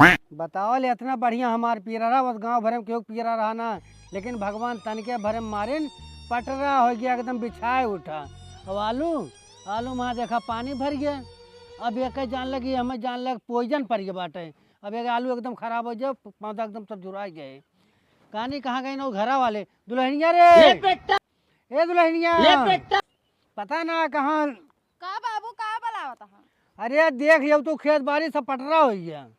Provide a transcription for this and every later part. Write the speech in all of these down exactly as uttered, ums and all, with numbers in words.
बताओ ले, इतना बढ़िया हमार पीरा रहा, बस गाँव भरे में केहू के पीरा रहा ना, लेकिन भगवान तनिके भरे में मारिन, पटरा होइ गया, एकदम बिछाए उठा। अब आलू, आलू मा देखा पानी भर गया। अब ये कह जान लगी, हमें जान लग poison पड़ गया बाटे। अब ये आलू एकदम खराब होइ जाए, पौधा एकदम सब जुराइ गए। कहानी कहाँ गए ना वो घरा वाले, दुल्हनिया रे, ए दुल्हनिया, पता ना कहाँ। का बाबू, का बोलावत ह? अरे देख, यौ तो खेत बारी सब पटरा होइ गया। हम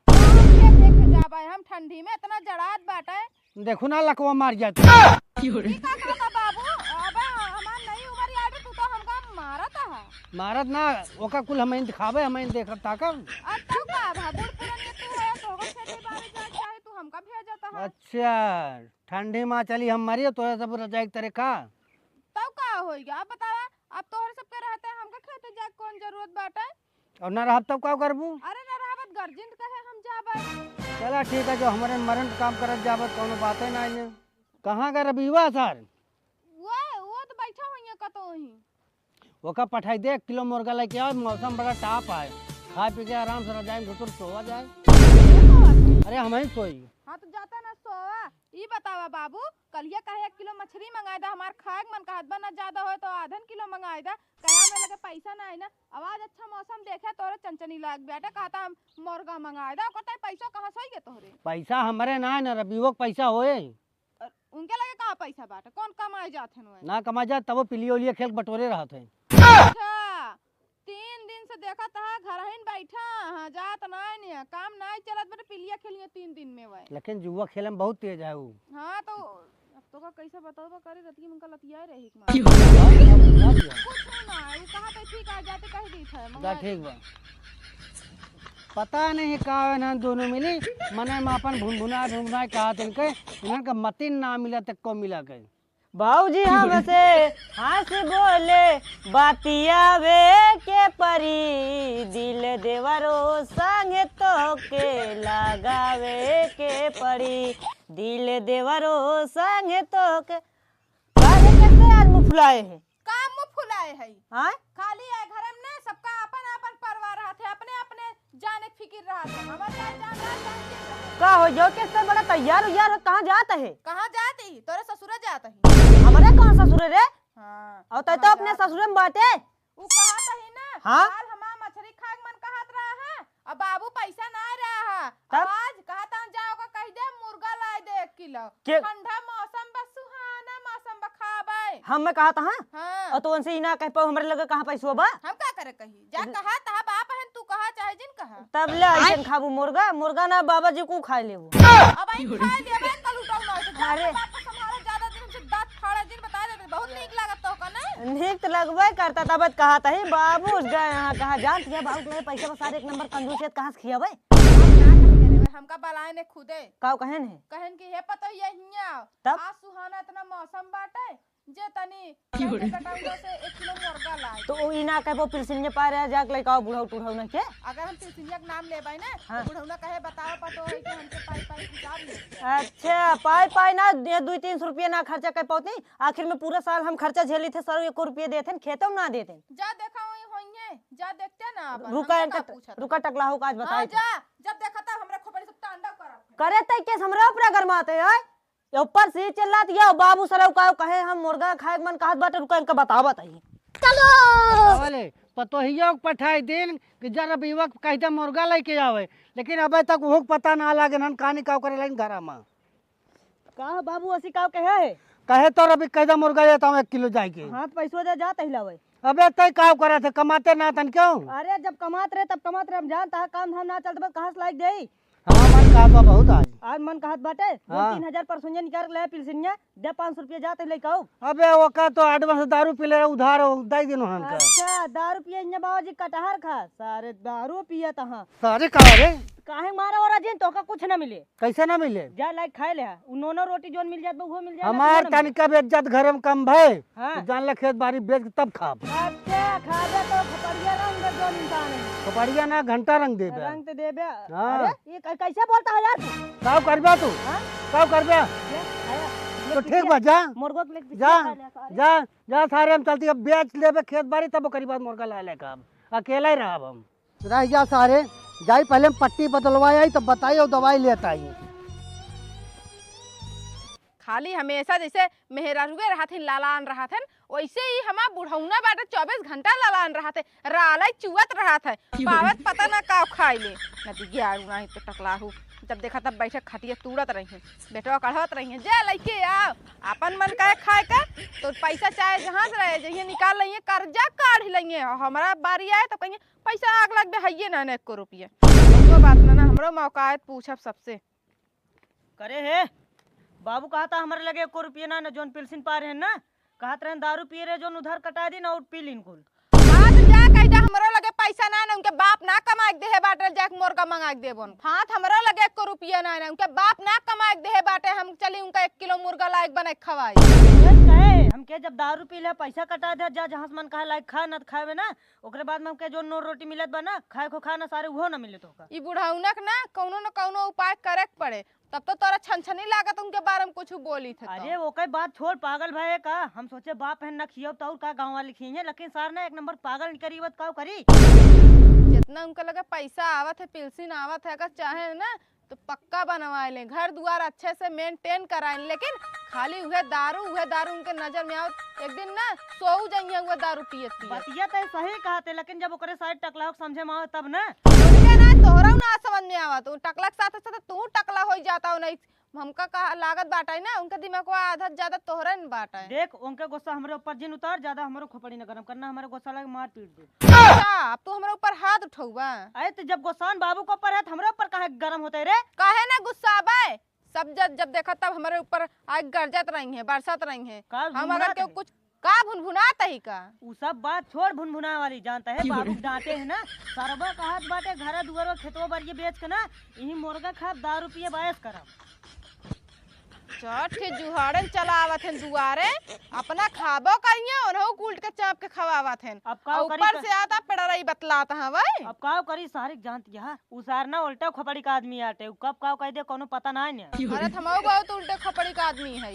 खेत देखे जाबे हम, ठंडी में इतना जड़ात बाटे। देखो ना, लकवा मार जात। ई का कहता बाबू? अबे हमार नई उम्र याद है, तू तो हमका मारत ह। मारत ना, ओका कुल हमइन दिखाबे, हमइन देखब ताकब। अब तब का भा, बूढ़ पुरान ये तू है, तोहको खेती बारी जाए चाहे तू हमका भेजत ह। अच्छा, ठंडी मा चली हम मरी, तोरे सब रजाई के तरे का? तब का होइ गया? अब बतावा, अब तोहरे सबके रहते हमका खेते जाए कौन जरूरत बाटे? और ना रहब तब का करबू? अरे ना रहब त गर्जिन कहे हम जाबे। चला ठीक है, जो हमरे मरन के काम करत जाबे, कौनो बाते ना है। कहाँ गए रबिवा सर? वो, वो तो बैठा हुई है कतौ ही। ओका पठाई दे, एक किलो मुर्गा लेके आओ, मौसम बड़ा टाप है, खाए पी के आराम से रजाई में घुसुर सोवा जाए। अरे हम ही सोई। हाँ तो जाता ना सोवा। ई बतावा बाबू, कलिया कहे एक किलो मछरी मंगाए दा, हमार खाए के मन कहत बा, ना ज्यादा होए तो आधन किलो मंगाए दा। कहे हमरे लगे पैसा ना है ना, अब आज अच्छा मौसम देखे तोरे चनचनी लाग बेटा, कहता हम मुर्गा मंगाए दा, ओकर ताई पैसा कहाँ से होइगे तोहरे? पैसा हमरे ना है ना, रबियो के पैसा होए। और उनके लगे कहाँ पैसा बाटे, कौन कमाए जात है ना? ना कमाए जात, तबो पिलिया उलिया खेल बटोरे रहत है। अच्छा, तीन दिन से देखत ह, घरहिन बैठा ह, जात नाय निया, काम नाय चलत बाटे, पिलिया खेलिया तीन दिन में वै। लेकिन जुआ खेले में बहुत तेज है उ। हाँ, तो अब तोका कैसे बतावा, करे रतिया में उनका लतियाए रही एक मार। कुछ ना, उ कहा तो ठीक आ जाते, कह दी था, जा, ठीक बा। पता नहीं का इन्हन दोनों मिली, मने में अपन भुनभुना भुनभुना कहा तिनके, इन्हन का मतिन ना मिला तक को मिला के। भौजी हमसे हँस बोले, बतियावे के परी, दिल देवरो संग तोके लगावे के परी, दिल देवरो संग तोके। काहे कैसे आज मुँह फुलाए है? का मुँह फुलाए है? हाँ? खाली है घर में ना, सबका अपन अपन परवाह रहत है, अपने अपने जाने के फिकिर रहत है। हमार जान, जान, जान, जान, जान। का हो, जो के से बड़ा तैयार उयार हो, कहाँ जात है? कहाँ जात ही? तोरे ससुरे जात ही। हमरे कहाँ ससुरे रे? हाँ, और तै तो अपने ससुरे में बाटे। उ कहत ही ना, हाँ? काल हमार मछरी खाए के मन कहत रहा है, अब बाबू पैसा ना रहा है। तब? अब आज कहत हूँ, जाओ का कह दे, मुर्गा लाए दे एक किलो। के? ठंडा मौसम बा, सुहाना मौसम बा, खाबे। हम मैं कहत हूँ? हाँ। और तो उनसे ही ना कह पाओ, हमरे लगे कहाँ पैसवा बा? हम का करे कही? जा अरे। कहा, तहा बाप है, तू कहा चाहे जिन कहा। तब ले अइसन खाबू मुर्गा, मुर्गा ना बाबा जी को खाए लेबू। अब आई खाए लेबे, कल उठाऊ ना, तो जा अरे। बाप को संभालो, ज्यादा दिन हमसे दांत फाड़ा जिन, बता देते, बहुत नीक लागत तो का ना? नीक तो लगबे करता, तब कहत ही बाबू गए यहाँ, कहाँ जानत है बाबू के लगे पैसा बा, सारे एक नंबर कंजूस है, कहाँ से खियाबे? हम ना कहे रे, हमका बलाए ने खुदे। का कहेन है? कहेन कि हे पतोहिया हियाँ, तब? आज सुहाना इतना मौसम बाटे, जे तनी की हो रे? कटौरा से एक किलो मुर्गा लाई। तो उ ई ना कहबो पिलसिनिया पारे जाके लइका आओ बुढ़ऊ टुढ़ऊ ना के? अगर हम पिलसिनिया के नाम लेबै ना, हाँ। तो बुढ़ऊ ना कहे, "बताओ पतो है कि हमके पाई पाई हिसाब नहीं।" अच्छा, पाई पाई ना, ये दुई तीन सौ रुपया ना खर्चा कर पाउती, आखिर में पूरा साल हम खर्चा झेली थे, सर एको रुपया देते, खेतों ना देते। जा देखा वही होइए, जा देखते ना अपन, रुका हमसे इनका, का पूछत? रुका टकला हो, आज हाँ, बताए थे। जा, जब देखा तब हमरा खोपड़ी सब तांडव करत है। करे तै केस हमरा ऊपर गरमाते है? ये ऊपर से चिल्लात, ये बाबू सरऊ का कहे हम मुर्गा खाए के मन कहत बाटे, रुका इनका बतावत हई। चलो। बतावले, पतोहियो के पठाई दिन कि जरा बीवा के कह दे मुर्गा लेके आवे, लेकिन अबे तक उहो के पता ना लागे हन, कहानी का करे लाइन घरा में। का बाबू असी का कहे है? कहे तो रबी कह दे मुर्गा लेता हूँ एक किलो जाए के। हाँ, तो पैसो दे जात ही लावे। अबे तय का करत है, कमाते ना तन क्यों? अरे जब कमात रहे तब कमात रहे, हम जानता है काम धाम ना चलत बस कहाँ से लाइक देई? हमार मन कहत बा बहुत आज। आज मन कहत बाटे, दो हाँ। तीन हजार परसों निकाल के लाया पिलसिनिया, दे पाँच सौ रुपया जात ही लइका आओ। अबे ओका तो advance दारू पी ले रहे, उधार हो, दे दिन उन्हन का। अच्छा, दारू पिए इन्ने बाबा जी कटहर खा, सारे दारू पिए तहाँ। सारे का रे? काहे मारा हो राजिन, तोका कुछ ना मिले। कैसे ना मिले? जा लाइक खाए ले हा, उ नोनो रोटी जोन मिल जात बा, उहो मिल जात बा, हमार उहो ना मिले। तनिका भी इज्जत घर में कम भय। हाँ। तू जान ले खेत बारी बेच के तब खाब। अच्छा, खाबे तो खोपड़िया रंग दे जोन इंसान है। खोपड़िया ना, घंटा रंग देबे। रंग तो देबे। हाँ। अरे, ये कै-, कैसे बोलता है यार तू? का करबे तू? हाँ? का करबे? ये, अरे, ये तो ठीक पीछे बा, जा। मुर्गो के लेके पीछे जा, खा ले सारे। जा, जा सारे, हम चलती अब बेच लेबे खेत बारी, तब ओकरी बाद मुर्गा ला ले खाब। अकेला ही रहब हम। रह जा सारे, जाई पहले हम पट्टी बदलवाए आई, तब बताई और दवाई लेत आई। खाली हमेशा जैसे मेहरारुए रहत हन, लालान रहत हन, वैसे ही हमार बुढ़ौना बाटे चौबीस घंटा लालान रहत है, रालै चुअत रहत है, पावत पता ना का खाई ले। नती ग्यारू नाही तो टकलाहू, जब देखा तब बैठे खटिया तूड़त रही है, बेटवा कढ़त रही है, जा लइके आओ, अपन मन कहे खाए का, तो पैसा चाहे जहाँ से रहे, जहिए निकाल लेंगे, कर्जा काढ़ लेंगे, हमरा बारी आए तो कहेंगे, "पैसा आग लग बे, हइये ना, ना एको रुपया।" कौनो बात ना, ना, हमरो मौका आए तो पूछब सबसे। करे हे, बाबू कहत हा, "हमरे लगे एको रुपया ना, ना जौन पेंशन पा रहे हैं ना, कहत रहे दारू पिए रहे, जौन उधार कटा दी ना, और पी लीन कुल।" हाँ, तो जा कह दे, "हमरो लगे पैसा ना, ना उनके बाप ना कमाए के देहे बाटे, जाके मुर्गा मंगा के देबो।" हाँ, तो हमरो लगे एको रुपया ना, ना उनके बाप ना कमाए के देहे बाटे, हम चली उनका एक किलो मुर्गा लायक बना के खवाई। ये कहे, हमके जब दारू पी ले, पैसा कटा दे, जा जहाँ से मन कहा लायक खा, ना तो खावे ना, ओकरे बाद में हमके जो नोर रोटी मिलत बा ना, खाए को खा ना, सारे उहो ना मिले तोहका। ई बुढ़ौनक ना कौनो न कौनो उपाय करे के पड़े, तब तो तोरा छनछनी लागत उनके बारे में कुछ बोली थे तो। अरे ओकर बात छोड़, पागल भए का? हम सोचे बाप है ना खियब तो और का गाँव वाले खिए, लेकिन सार ना एक नंबर पागल निकरी बत का करी। जितना उनके लगे पैसा आवत है, पेंशन आवत है, अगर चाहे ना तो पक्का बनवाए लें, घर दुआर अच्छे से मेंटेन कराए लें, लेकिन खाली उहे दारू, उहे दारू उनके नजर में आवत। एक दिन ना सोऊ जइहे उहे दारू पियत पियत। बतिया तो सही कहत है, लेकिन जब ओकरे साइड टकलाहू के समझे में आवे तब ना। उनके ना तोहरा ना समझ में आवत, उ टकला के साथ साथ तू टकला हो जाता हो, नहीं हमका कहा लागत बाटे ना, उनके दिमागवा आधा ज्यादा तोहरे न बाटे। देख, उनके गुस्सा हमरे ऊपर जिन उतार, ज्यादा हमरो खोपड़ी न गरम करना, हमरे गुस्सा लगे मार पीट दे। अच्छा, अब तू हमरे ऊपर हाथ उठौबा? अरे, तो जब गुस्सान बाबू के ऊपर है, तो हमरे ऊपर काहे गरम होते रे? काहे ना गुस्साबे? सब जब, जब देखा तब हमरे ऊपर आग गरजत रही है, बरसत रही है। का हम अगर भुनभुनात केहू है? कुछ का भुनभुनात ही का? उ सब बात छोड़, भुनभुना वाली जानता है, बाबू डांटे है ना, सरबा कहत बाटे घर दुआर खेतवा बारी बेच के ना, इही मुर्गा खाब, दारू पिए, बायस करब। चट के जुहाड़न चला आवत हन दुआरे, अपना खाबो करिए, उन्हों उल्ट के चाप के खवावत हन। अब का और करी ऊपर का? से आता पेड़रई बतलात हवे। अब का करी, सारिक जानत यह, उ सार ना उल्टा खोपड़ी का आदमी आटे, उ कब का कह दे, कोनो पता ना है ने। अरे थमाऊ बहुत उल्टे खोपड़ी का आदमी है,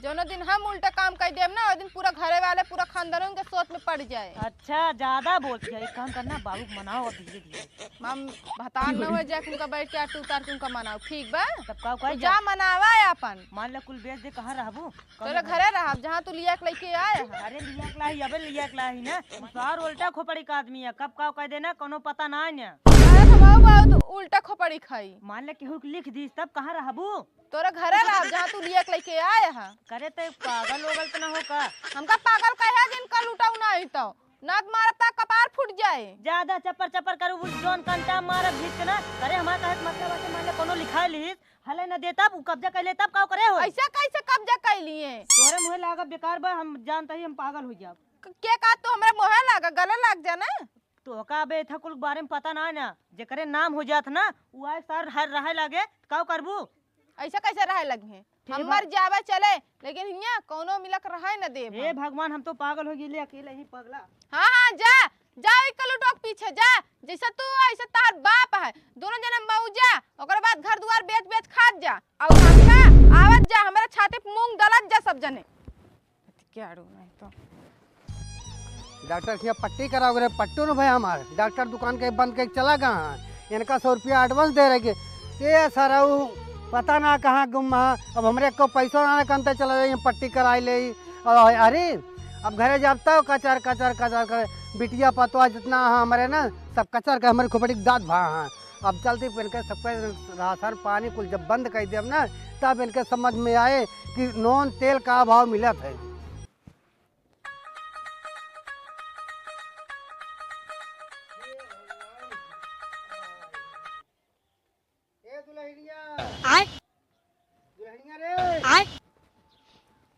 जौनो दिन हम उल्टा काम कह देब ना, ओ दिन पूरा घरे वाले, पूरा खानदान उनके सोच में पड़ जाए। अच्छा, ज्यादा बोलती है, एक काम करना, बाबू को मनाओ अब धीरे धीरे। हम भतार न हो जाए, उनका बैठ के आटू उतार के उनका मनाओ, ठीक बा? तब का तू कहे जा जा? मनावा अपन। मान ले कुल बेच दे, कहाँ रहबू? तोरे घरे रहब, जहाँ तू लिया के लेके आए ह। अरे लिया के लाही, अबे लिया के लाही ना। सार उल्टा खोपड़ी का आदमी है, कब का कह देना, कोनो पता ना है ना। अरे तो बाबू, बाबू, तू उल्टा खोपड़ी खाई। मान ले केहू के लिख दीस, तब कहाँ रहबू? तोरे घरे रहब, जहाँ तू लिया के लेके आए ह। करे ते पागल ओगल तो ना हो का? हमका पागल कहे दिन का लुटाऊ ना ही तो। नाक मारब त कपार फूट जाए। ज्यादा चपर चपर करू, बुढ़ जौन कंटा मारब भीत के ना। करे हमार कहे के मतलब है कि मान ले कोनो लिखाई लिहिस, हले न देता, उ कब्जा कर ले, तब का करे हो? ऐसा कैसे कब्जा कर लिए? तोहरे मुँहे लागब बेकार बा, हम जानता ही हम पागल हो जाब। क-, के का तू हमरे मुँहे लागा, गले लाग जा ना। तोहका अबे एथा कुल बारे में पता ना है ना, जेकरे नाम हो जात ना, उ आए सार हर रहे लागे, त का करबू? ऐसा कैसे रहे लगी हैं? ठीक हम बा। मर जावे चले, लेकिन हियाँ कौनो मिलक रहे न देब हे हम। भगवान, हम तो पागल हो गइले, अकेले ही पगला। हाँ, हाँ, जा, जा, ई कलुटोक पीछे जा, जैसे तू, ऐसे तार बाप है, दोनों जने मऊ जा, ओकर बाद घर दुआर बेच, बेच खात जा, और हमका आवत जा, हमारे छाती पे मूंग दलत जा सब जने। क्या रो नहीं तो। डॉक्टर के हियाँ पट्टी कराओ रे, पट्टू न भाई हमार। डॉक्टर दुकान के बंद करके चला गया है। इनका सौ रुपया एडवांस दे रहे के। ये सरऊ पता ना कहाँ गुम है। अब हमरे को पैसो ना कंते चला जाए, पट्टी कराई ले। और अरे, अब घरे जाब तो कचर, कचर, कचर करे। बिटिया पतवा जितना है हमरे ना, सब कचर के हमरे खोपड़ी के दांत भा हैं। अब चलती इनके सबके राशन पानी कुल जब बंद कर देब ना, तब इनके समझ में आए कि नून तेल का भाव मिलत है। ए दुल्हनिया। आय। दुल्हनिया रे। आय।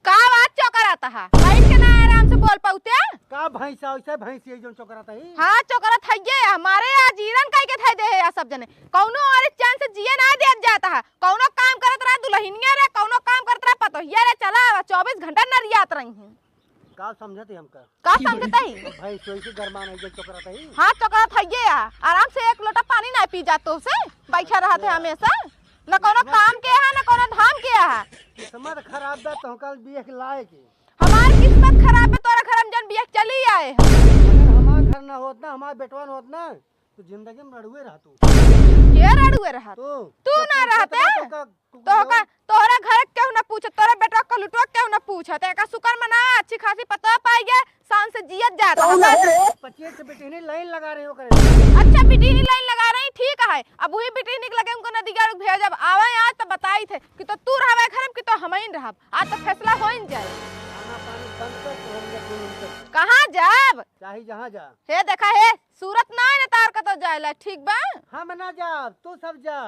का बात चौकराता है? बैठ के ना आराम से बोल पाउते? का भैंसा, ऐसे भैंसी है जो चौकराता है? हाँ, चौकरात है ये। हमारे आज ईरन कह के थे दे है या सब जने। कौनो और चैन से जिए ना दिया जाता है। कौनो काम करत रहा दुल्हनिया रे, कौनो काम करत रहा पतोहिया रे, चला आवा, चौबीस घंटा नरियात रही हैं। का समझत है हमका? का समझत है? भाई, सोई से गरमान है, जो चोकरा तही। हाँ, चोकरा थइये है। आराम से एक लोटा पानी ना पी जात तोसे, बैठा रहत है हमेशा। न कोनो काम के है, न कोनो धाम के है। किस्मत खराब बा, तो कल बियाह के लाए के। हमार किस्मत खराब बा, तोरा घर हम जन बियाह के चली आए। अगर हमार घर ना होत ना, हमार बेटवा ना होत ना, तो जिंदगी में रड़ुए रह तू। के रड़ुए रहत? तू। तू ना रहते? तोहका, तोहरा घर केहू ना पूछत, तोहरे बेटवा कलुटवा केहू ना पूछत। एका शुक्र मनावा, अच्छी खासी पतोह पाई गए, शान से जियत जात। कौन है रे? पच्चीस से बिटिनी लाइन लगा रही हो करे। अच्छा, बिटिनी लाइन लगा रही, ठीक है। अब वही बिटिनी के लगे उनको नदी गाड़ू भेजब, आवे आज तो बताई थे कि तो तू रहबे घर में कि तो हमइन रहब। आज तो फैसला होइन जाए। खाना पानी बंद कर, तो हम जा, तू उनकर। कहाँ जाब? चाहे जहाँ जा। हे देखा हे, सूरत ना है ना तार का तो जाएला, ठीक बा? हम ना जाब, तू सब जा।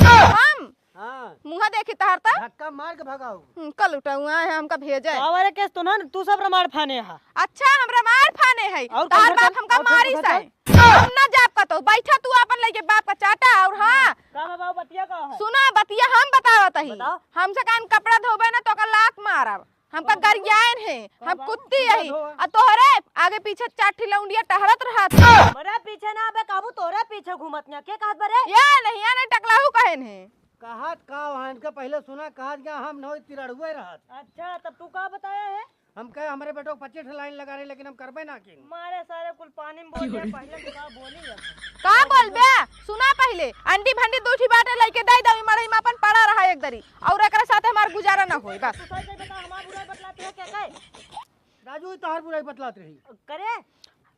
हम? हाँ। मुँहा देखी तहार ता? धक्का मार के भगाऊ। हम्म, कल उठाऊ आए हैं, हमका भेजे। आवारे केस तो ना, तू सब रमाड़ फाने हा। अच्छा, हम रमाड़ फाने है। और तार कौन बाप कौन, हमका और कौन मारी कौन साए। कौन? हम ना जाब का तो, बैठा तू अपन लेके बाप का चाटा और हाँ। का बा बाबू, बतिया का है? सुना, बतिया हम बतावत ही। बताओ। हमसे कान कपड़ा धोबे ना तो का लात मारब। हमका का बा? गरियाएन है, का हम बा? कुत्ती का यही। धोआ? आ तोहरे आगे पीछे चार ठी लौंडिया टहरत रहत। हमरे पीछे ना बे, काबू तोहरे पीछे घूमत ना। के कहत बरे? या नहीं, या नहीं टकलाहू कहेन है। कहत का वहाँ इनका पहिले सुना, कहत क्या हम नौ तिरड़ुए रहत। अच्छा, तब तू का बताया है? हम कहे हमरे बेटो को पच्चीस ठे लाइन लगा रहे, लेकिन हम करबे ना किन। मारे सारे कुल पानी में बोल रहे, पहिले तू का बोली है? का बोलबे? सुना पहिले, अंडी भंडी दू ठी बाटे लेके दे दो, ई मड़ई में अपन पड़ा रहा एक दरी, और एकरा साथे हमार गुजारा ना होई बस। तू सही सही बता, हमार बुराई बतलाते हो क्या कहे? राजू, ई तोहार बुराई बतलात रही। करे?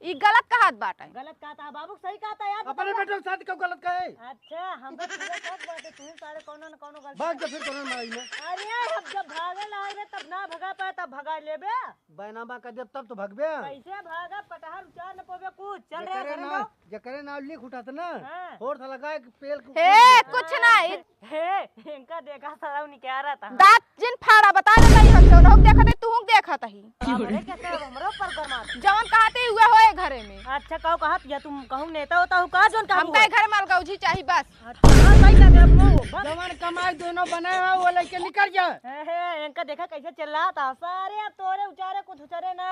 ई गलत कहत बाटे। गलत कहता है बाबू, सही कहता है यार, अपने बताओ। बेटो के साथ क्यों गलत कहे? अच्छा, हम तो पूरे सच बाटे, तू ही सारे कौनो न कौनो गलती भाग जा फिर कौनो मारी में। अरे, हम जब भागे लाग रहे तब ना भगा पाए, तब भगा लेबे। बैनामा कर देब तब तो भगबे। कैसे भागब? कटहर उचार न पोबे कुछ। चल रे, जेकरे घर में नाव, जाओ। जेकरे नाव लिख उठत ना, हाँ। होठ लगा के पेल के हे, उड़ जाता। कुछ ना, ई हे, इनका देखा साला निकारा था। दांत जिन फाड़ा, बता दे तई हमसे, उनहु के देखत है, तू हूँ देखत ही। हमरे के तो हमरो पर गरमात। जवन कहत ही उहे होए घरे में। अच्छा, कहू कहत या तुम कहूँ नेता होता हूँ का जवन कहू हमका होए? घर में अलगौजी चाही बस। अच्छा, हाँ, सही कहते हैं हम लोग। बस। जवन कमाई दोनों बनाए हो, वो लेके निकल जा। हे, हे, इनका देखा कैसे चिल्लात है। सारे अब तोरे उचारे कुछ उचारे ना।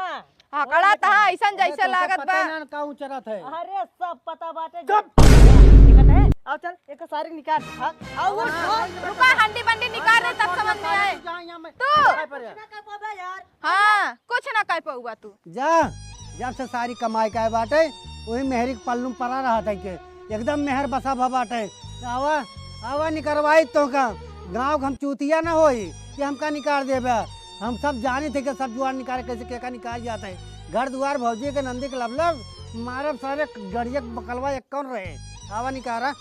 हाँ, कड़ा तहा ऐसन अरे, जैसे तोके लागत पता बा। ना का उचरत है। अरे, सब पता बाटे। चुप। देखत है? आओ चल, एक सारी निकाल। हाँ, आओ, उठ, हाँ, उठ। हाँ, रुका, हंडी बंडी निकाल रहे, तब समझ में आए। तू। कुछ ना कर पाबे यार। हाँ, कुछ ना कर पाउबा तू। जा, जब से सारी कमाई का बाटे, वही मेहरी के पल्लू में पड़ा रहत है के। एकदम मेहर बसा भा बाटे। आवा, आवा निकरवाई तोहका। गाँव के हम चूतिया ना होई कि हमका निकार देबे। हम सब जानी थे कि सब जुआर निकारे कैसे केका निकार जात है। घर दुआर भौजी के नंदी के लबलब, मारब सारे गड़िया के बकलवा एक कौन रहे। आवा निकारा।